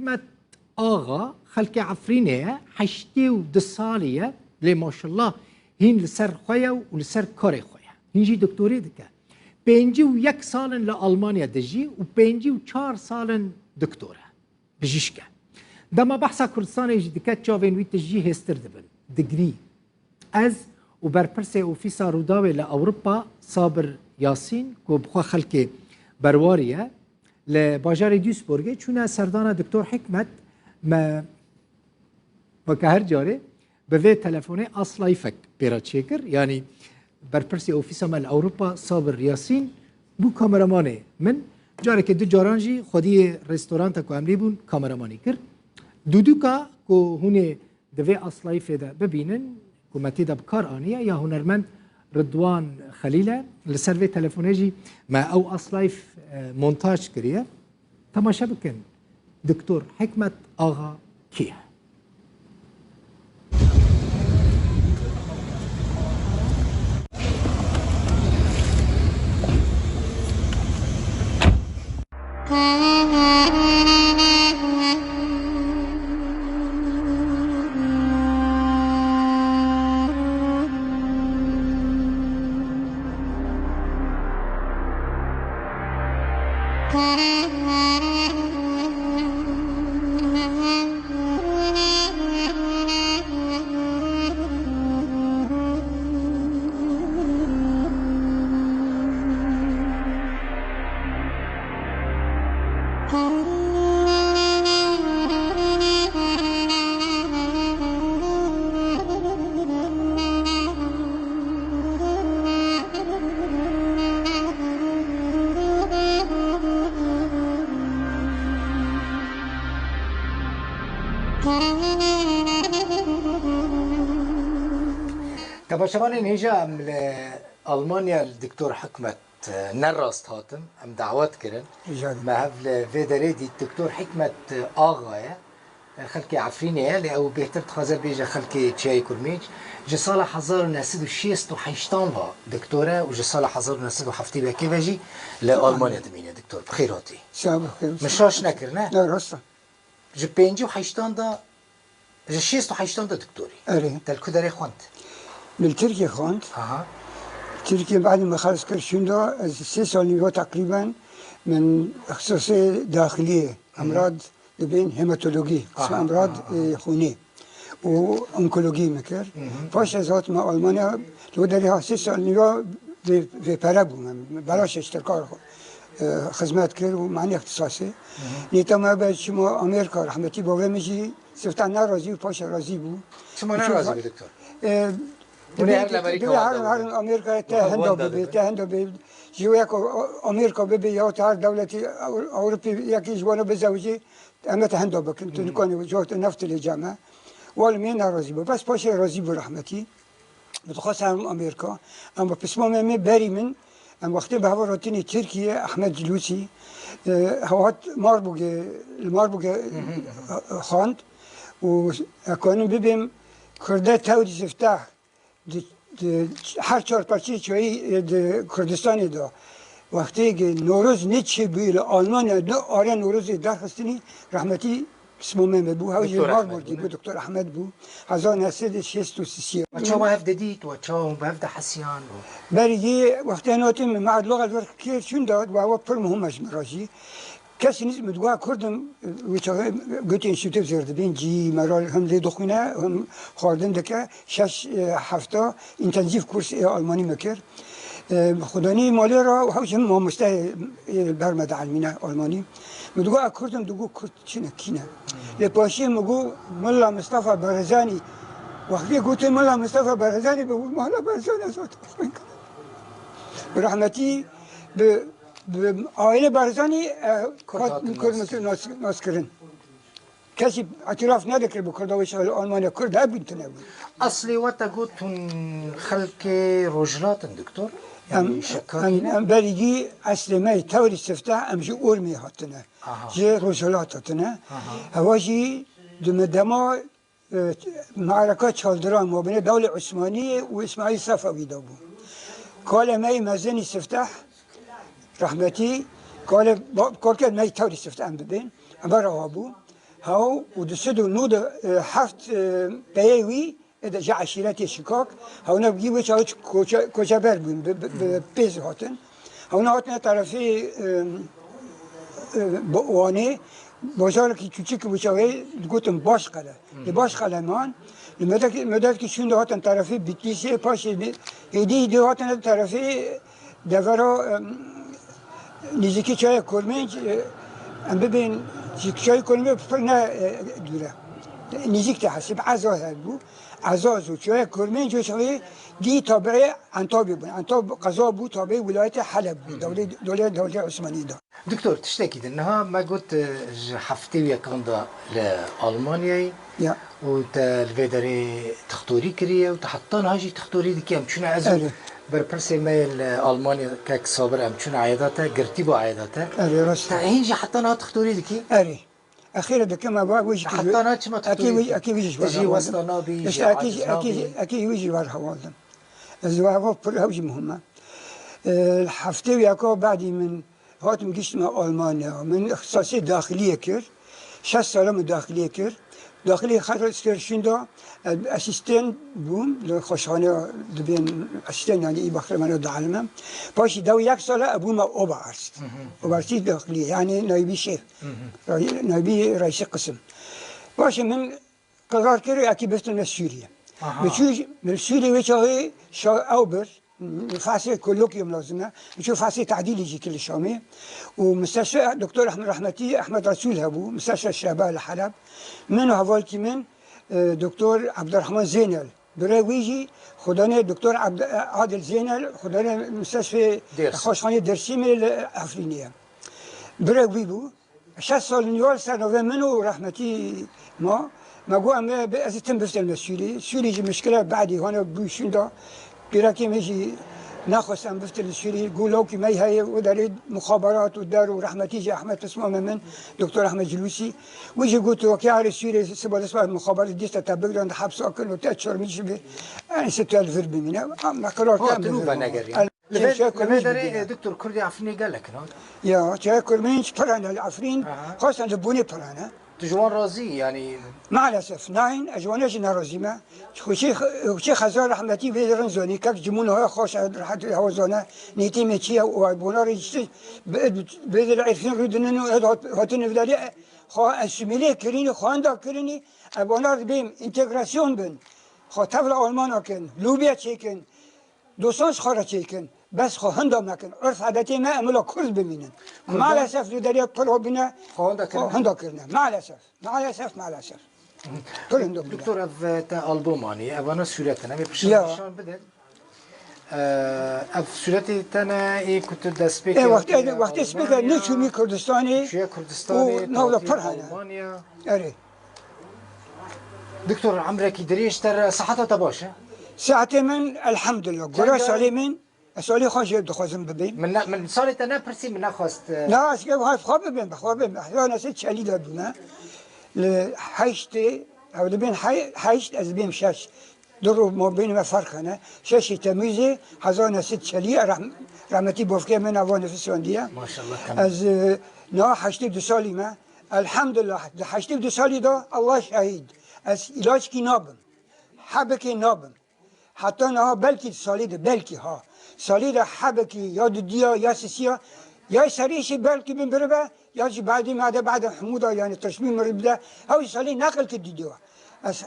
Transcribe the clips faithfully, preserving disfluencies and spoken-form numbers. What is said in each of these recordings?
Hikmet Axa xelkê Efrînê ye, heştê û du salî ye, lê maşallah hîn li ser xwe ye û li ser karê xwe ye. Hîn jî doktorê dike. Pêncî û yek sal in li Almanya dijî û pêncî û çar sal in doktor e, bijîşk e. Dema behsa Kurdistanê jî dike, çavên wî tijî hêstir dibin. Digrî. Ez û berpirsê Ofîsa Rûdawê li Ewropa Sabir Yasîn, ku bi xwe xelkê Berwarî ye, li bajarê Duisburgê çûne serdana Doktor Hikmet. Me weke her carê bi vê telefonê aslayîfek pê re çêkir. Yanî berpirsê ofîsa me li Ewropa Sabir Yasîn bû kameramanê min. Carekê du caran jî xwediyê restoranta ku em lê bûn kameramanî kir. Dûdûka ku hûn ê di vê aslayîfê de bibînin, ku me tê de bi kar aniye, ya hunermend Ridwan Xelîl e. Li ser vê telefonê jî me ew aslayîf, e, montaj kiriye. Temaşe bikin, Doktor Hikmet Axa kî ye? Temaşevanên hêja, em li Almanya li Doktor Hikmet ne rast hatin, em dawet kirin. Rica ederim. Me hev li vê derê dît, Doktor Hikmet Axa ye, xelkê Efrînê ye, lê ew bêhtir dixwaze bêje xelkê Çiyayê Kurmêc. Ji sala hezar û neh sed û şêst û heştan ve doktor e û ji sala hezar û neh sed û heftê û yekê ve jî li Almanya dimîne. Doktor, bi xêr hatî. Sağ ol, xêr olsun. Min şaş nekir, ne? Ne, rast e. Ji pêncî û heştan de Ji şêst û heştan de doktorî. Erê. Te li ku derê xwend? Min Tirkiyê xwend. Aha. Tirkiyê badê min xelas kir şûnda, ez sê sal nîva teqrîben min îxtisasê daxiliyê, Hı hı. emrad dibên hematologî, Aha, emrad, aha, aha. e, xûnê û onkologî min kir. Hı hı. Paş ez hatime Almanya, li wê derê ha sê sal nîva vê, vê pere bûm. Belaş ji tirka, e, xizmet kir û manî îxtisasê. Hı hı. Nîta me be çima Amerîka, rehmetî bavê min jî Sifte nerazî û paşê razî bû. Çima nerazî bû, doktor? E, Hûn ê her li Amerîka her, her Amerîkayê te henda bibe, te henda bibe. Ji wê ku Amerîka bibe ya te her dewletî Ewropî yekî ji wana bizewicî, em ê te henda bikin. Tu nikanî ji wextê neft lê cem e. Wal min nerazî bû. Bes paşê razî bû rehmetî. Min dixwest herim Amerîka. Em bi pismamê me berî min, em wextê bi heval hatinê Tirkiyê, Ehmed Cilûsî, e, hat Marburgê, li Marburgê, e, xwend û ez kanim bibêm Kurde tewrî sifteh di, di her çar parçeyê çiyayî, e, di Kurdistanê de. Wextê ki Newroz ne çêbûyî li Almanya, ne are Newrozê derxistinî, rehmetî Pismamê me bû, hew jî Doktor Ehmed Marmorkî bû, ne? Bû, Doktor Ehmed bû. Hezar neh sed û şêst û sê. We çawa hev didît, we çawa hûn bi hev de hesiyan û Berî wextê hatî min me edloxa li vir kir, çûn da, we ew pir muhim e ji min re jî. Kesî nîz min digot Kurd im, wî çaxê gotî înstîtû zêr dibîn, cî me re him lê dixwîne, him xwarin dike. Şeş, e, hefta întensîv kurs ê Almanî me kir. E, xudanî malê re û hew jî mamosteyê, e, ber me dielmîne Almanî. Min digot, "Ez Kurd im." Digot, "Kurd çi ne, kî ne?" Lê paşê min got, "Milla Mistefa Barzanî." Wextê gotin Milla Mistefa Barzanî, bi Milla Barzanî ez hatim xwendin. Bi rehmetî, bi, bi aîlê Barzanî, e, Kurd hat hatin Kurd nas. Nas, nas kirin. Kesî îtiraf nedikir bi Kurda wê çaxê li Almanya Kurd hebûn, tune bûn. Eslê we te got hûn xelkê Rojhilat in, doktor? Yanî Em, şekatî em, ne? Em berî dî eslê me yê tewrî sifteh, em ji Urmê hatine. Aha. Ji Rojhilat hatine. Aha. Hewa jî di me dema, e, me'reka Çaldiran, mabênê Dewlê Osmanî û Îsmaîl Sefewî de bû. Kalê me yê mezinî sifteh, rehmetî, kalê ba-, kalkê me yê tewrî sifteh em bibên. Eber awa bû. Hew û du sed û nod, e, heft, e, peyê wî, e, de ji eşîretê Şikak, hewna bi wê çaxê koçe-, koçeber bûn, bi, bi, bi pêz hatin. Hewna hatine terefê, e, e, Bo-, Wanê, bajarekî çûçik bû çaxê, digotin Başqele. Li Başqele man, li medek-, medekî şûn de hatin terefê Bitlîsê, paşê de, êdî êdî hatine terefê devera, em, nêzîkî çaya Kurmênc, e, em bibên ji çaya Kurmênc pir ne, e, dûr e. Nêzîk te hesib, Eza hebû. Eza zû çaya Kurmênc û çavê dî tabiê Entabê bûn. Entab qeza bû, tabiê wilayetê Heleb bû, dewlê, dewlê, dewlê Osmanî de. Doktor, tiştekî din. Niha me got, e, ji heftê û yekan de li Almanyayê Ya. û te li vê derê dixtorî kiriye û te heta niha jî dixtorî dikî. Em çûne ez û Erê. berpirsê me yê li Almanya kek Sabir em çûne eyada te, girtî bû eyada te. Erê, rast e. Te hîn jî heta niha dixtorî dikî? Erê. Exîre dikim, eva wê jî Heta niha çima dixtorî dikî? Ekî wî jî Te jî westa nabî, jî aciz nabî. Ekî wî jî wer hewaldim. Ez eva pir ew jî muhim e. E, heftê û yeka badî min Hatim giştime Almanya. Min îxtisasê daxiliyê kir. Şeş sala min daxiliyê kir. Daxiliyê xerc kir şûnda, e, asîsten bûm. Li xweşxaneya dibên asîsten, yanî î baxremana dielime. Paşî dew yek sala e bûme Oberarzt. Oberarzt daxiliyê, yanî naybî şêf. Ray-, naybî reîsê qisim. Paşê min Qerar kir, ekî biftin me Sûriye. Aha. Min çû, min Sûriye wê çaxê şa-, ew bir, fasê kolokyum lazim e. Min çû fasê tadîlî jî kir li Şamê. Û mistesfê Doktor Ehmed Rahmetî, Ehmed Resûl hebû, mistesfê Şeba li Heleb. Min û hevalkî min, e, Doktor Abdurrahman Zeynel. Bire wî jî xudanê Doktor Abd-, Adil Zeynel, xudanê mistesfê Dêrsim. Xweşxanê Dêrsimê li Efrînê ye. Bire wî bû. Şeş sal nîvar ser navê min û rehmetî ma. Me got, em ê bi-, ez ê tim biftin me Sûrî. Sûrî jî mişkile badî hane bû şûnda. Pîrekê me jî nexwest em biftin li Sûrî. Got, lawkî me heye, û derê muxaberat û der û rehmetî jî Ehmed Pisma me min, Doktor Ehmed Cilûsî. Wî jî got, tu wekî erê Sûrî, siba dest be muxaberat dîste te bigirin, di hepsa kin û te çormî jî bi. Enî se tu li vir bimîne. Em me qerar Ha, kir, em tu li vir venegerî. bimîne. Li vê, Çeşe li vê Kurmênc derê, bûye. e, Doktor, Kurdê Efrînê gelek in, ha? Ya, çeşe Kurmênc pir hene li Efrîn, Aha. xwestan li Bonê pir hene. Tu ji wan razî yî, yanî? Maalesef, nayên, ez ji wan jî nerazî me. Xwişî, xwişî Xezar rehmetî vê rin zanî, kek Cimûn haya xweş e, rehet hewa zane, nêtê me çi ye, û bona rê işte, bi, bi, bi Efrîn rûdinin û hat-, hatin evlerî, e, xwe asîmîle kirinî, xwe henda kirinî, e, bona rê bêm, întegrasyon bin. Xwe tevla Almana kin, lûbiya çêkin. Dostan ji xwe re çêkin. Bes xwe hinda mekin. Urf adetê me, em wila Kurd bimînin. Kurdan Maalesef li derya pir hobine Xwe hinda kirine. xwe hinda kirine. Maalesef. Maalesef, maalesef. Pir hinda bûne. Doktor, ev te albûm anî. Evana sûret in. Em ê piştre Ya. nîşan bidin. Ee, ev sûretê te ne ê ku tu destpêkê Ê, wextê, hatiye wextê spêke Almanya, neçûmî Kurdistanê çûye Kurdistanê, û navla tatîl pir hene. Almanya. Erê. Doktor, emrekî dirêj te re, siheta te baş e? Saetê min, elhamdulillah, Çend gora e? salê min, ez salê xwe jê dixwazim bibêm. Min ne, min salê te nepirsî, min nexwest, e. Na, ez ê xwe bibêm, bi xwe bibêm. Hezar neh sed çelî de bûme. Li heştê, ew dibên he-, heşt, ez bêm şeş. Du roj mabênê me ferq hene. Şeşê Temûzê hezar neh sed çelî, rehm-, rehmetî bavkê min eva nifisiyandiye. Maşallah, tamam. Ez, e, niha heştê du salî me. Elhamdulillah, di heştê du salî de Allah şahid. Ez îlaçkî nabim. Hebekê nabim. Heta niha belkî salî de, belkî ha. Salî de hebekî ya dudiya, ya sisiya, ya serîşî belkî min biribe, ya jî badî me de bade hemû de, yanî tişbî min rê bide, ew salî neqil ki dudiya. Ez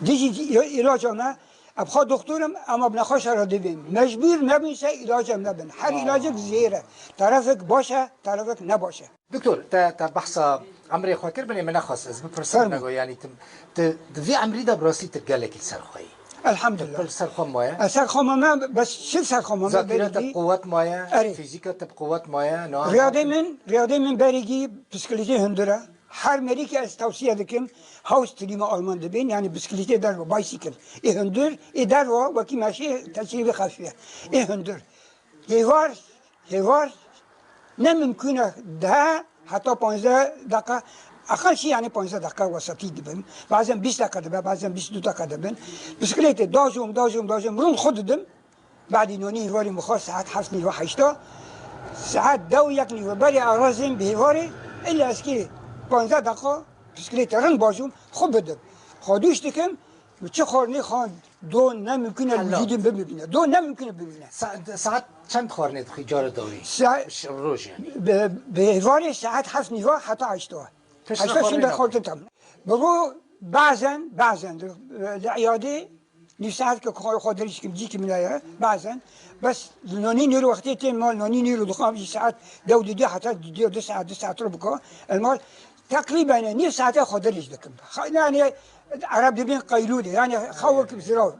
dijî îlaca me, em xwe doktor im, em bi nexweşa re dibêm. Mecbûr nebûn se îlaca me bin. Her Aa. îlacek zêr e. Terefek baş e, terefek ne baş e. Doktor, te, te behsa emrê xwe kir, binê min nexwest ez bipirsim, Fermo. me got, yanî tu, tu di vî emrî de bi rastî tu gelekî li ser xwe yî. Elhamdulillah. Tu li ser xwe maye. Ez ser xwe mame, bes çi ser xwe mame Zatîra te berî bi quwet maye, Erê. fîzîka te bi quwet maye, niha Riyadê hatin. min, riyadê min berî gî psikolojî hundir e. Her merîkê ez tewsiye dikim, Hausdriemer Alman dibên, yanî bisiklîtê derve, bicycle. Ê hundir, ê derve, wekî meşê, tesîrê vê xefîf e. Ê hundir. Hêvar, hêvar, ne mimkûn e deh heta panzdeh deqa, eqel şî, yanî panzdeh deqa wesatî dibin. Bazen bîst deqa dibe, bazen bîst û du deqa dibin. Bisiklêtê dajom, dajom, dajom, rûn xwe didim. Badî nonî hêvarê min xwar saet heft nîva heşta. Saet deh û yek nîva berê arazên bi hêvarê, illa ez kê panzdeh deqa Pisklêtê rind bajûm, xwe bidim. Xwedûş dikim, çi xwarinê xan, do ne mimkun e Helal. Vücudun bibîne. Do ne mimkun e bibîne. Sa-, saet çend xwarinê dixwî cara dawî? Sa- Ş-, roj yani. Bi, bi êvarê saet heft nîva heta heşt wa. Piştre Heşt xwarinê şûnde dawî. Xwarin tam. Bi ro bazen, bazen li, li iyadê nîv saet ke xwe, xwe derî dikim, cîkî min heye, bazen. Bes nonî nîro wextê têm mal, nonî nîro dixwam jî saet dew didê heta didê du saet, du saet ro biko. El mal teqrîben nîv saete xwe derî dikim. Xa-, yani Ereb dibên qeylûlê, yani xewek zirav.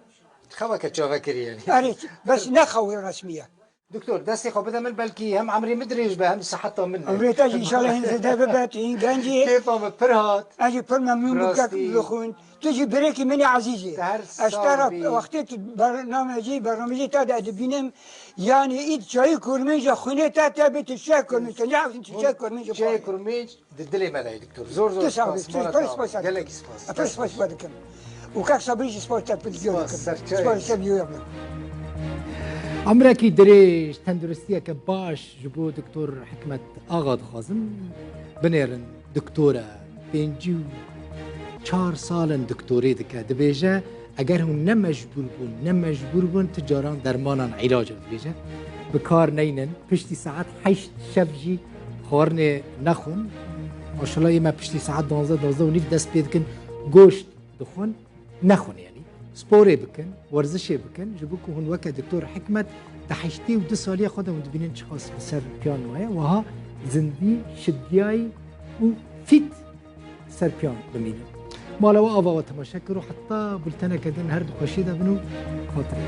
Xeweke çavekirî yani. Erê, bes ne xewê resmî ye. Doktor, destê xwe bide min, belkî hem emrê min dirêj be, hem siheta min. Emrê te jî înşallah hîn zêde bibe, tu hîn genc î. Kêfa min pir hat. Ez jî pir memnûn bûm, Rastî. Kek Lixûn. Tu jî birêkî min î ezîz î. Te her Ez te re sağ bî. Wextê tu bername jî, bername jî te de dibînim. Yani ît çayî kurmênc e, xwînê te te bê, tu çiçek kurmênc, tu ne tu çiçek kurmênc. Çiçek kurmênc. Di dilê me de ye, doktor. Zor zor Tu sağ ol, spas. Tu Mala pir sağ ol. Spas. Gelekî spas. Pir spas. Spas dikim. Û kek Sabirî jî spas te dikim. Spas, serçe. Spas, serçe. Emrekî dirêj, tenduristiyeke baş ji bo Doktor Hikmet Axa dixwazim. Binêrin, doktor e, pêncî û çar sal in doktorê dike. Dibêje, eger hûn ne mecbûr bûn, ne mecbûr bûn, tu caran dermanan îlac dibêje. Bi kar neynin, piştî saet heşt şev jî xwarinê nexwin. Maşallah, ê me piştî saet duwazdeh, duwazdeh û nîv dest pê dikin, goşt dixwin, nexwin yani. Sporê bikin, werzişê bikin, ji bo ku hûn weke Doktor Hikmet di heştê û du saliya xwe de hûn dibînin çiqas li ser piyan maye, wiha zindî, şidiyayî û fît ser piyan bimînin. Mala we ava we temaşe kir û heta bulteneke din her di xweşiyê de bin û xatirê.